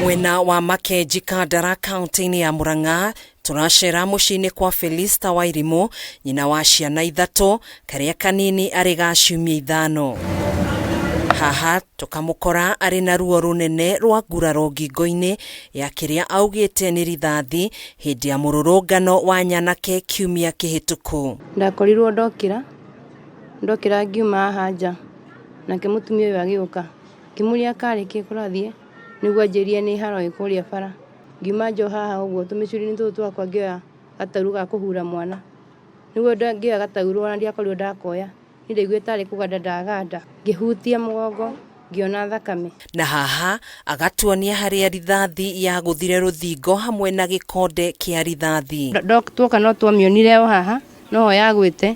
Mwena wa Makenji Kandara kaunti-inĩ ya Murang'a tũracera mũciĩ-inĩ kwa Felista Wairimũ, nyina wa ciana ithatũ, karĩa kanini arĩ ga ciumia 5. Haha tũkamũkora arĩ na ruo rũnene rwa nguraro ngingo-inĩ ya kĩrĩa augĩte nĩ rithathi hĩndĩ ya mũrũrũngano wa nyanake kiumia kĩhĩtũku. Ndakorirwo ndokĩra, ndokĩra ngiuma haha nja, nake mũtumia ũyũ agĩũka, ngĩmũria karĩ kĩ kũrathiĩ, nĩguo anjĩrire nĩ haro ĩ kũrĩa bara. Ngiuma nja o haha ũguo tũmĩcuri-inĩ tũtũ twakwa ngĩoya gataurũ ga kũhura mwana, nĩguo ngĩoya gataurũ ona ndiakorirwo ndakoya, niĩ ndaiguire tarĩ kũganda ndaganda, ngĩhutia mũgongo ngĩona thakame. Na haha agatuonia harĩa rithathi yagũthire rũthingo hamwe na gĩkonde kĩa rithathi. Tuoka no twamĩonire o haha, noho yagwĩte,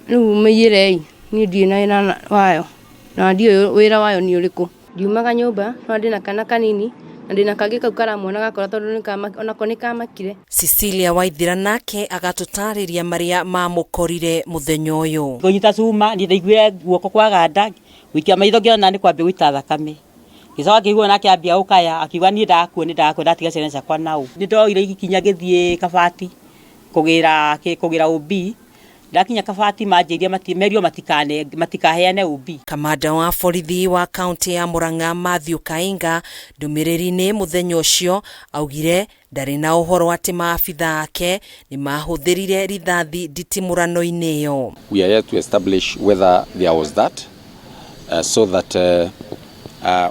rĩu mĩiyĩrei, niĩ ndirĩ na wĩra wayo, na ndiũĩ wĩra wayo nĩ ũrĩkũ. Ndiumaga nyũmba, no ndĩna kana kanini, na ndĩna kangĩ kau karamona gakora tondũ onako nĩ kamakire. Cecilia Waithira nake agatũtarĩria marĩa mamũkorire mũthenya ũyũ. Kũnyita cuma, niĩ ndaiguire guoko kwaganda, gũikia maitho ngĩona nĩ kwambia gũita thakame. Ngĩcoka ngĩigua nake ambia gũkaya, akiuga niĩ ndakua, nĩ ndakua, ndatiga ciana ciakwa na ũ. Nĩ ndoire ikinya ngĩthiĩ Kabati kũgĩra OB. Ndakinya Kabati manjĩrire merirwo matikaheane OB. Kamanda wa borithi wa kaunti ya Murang'a Mathew Kainga ndũmĩrĩri-inĩ mũthenya ũcio augire ndarĩ na ũhoro atĩ maabitha ake nĩ mahũthĩrire rithathi nditimũrano-inĩ ĩyo. We are here to establish whether there was that, so that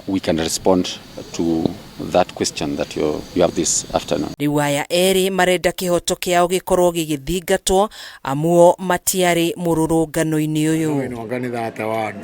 we can respond to that question that you have this afternoon. Rĩu aya erĩ marenda kĩhoto kĩao gĩkorwo gĩgĩthingatwo amuo matiarĩ mũrũrũngano-inĩ ũyũ. Ĩno kanitha ta wanu.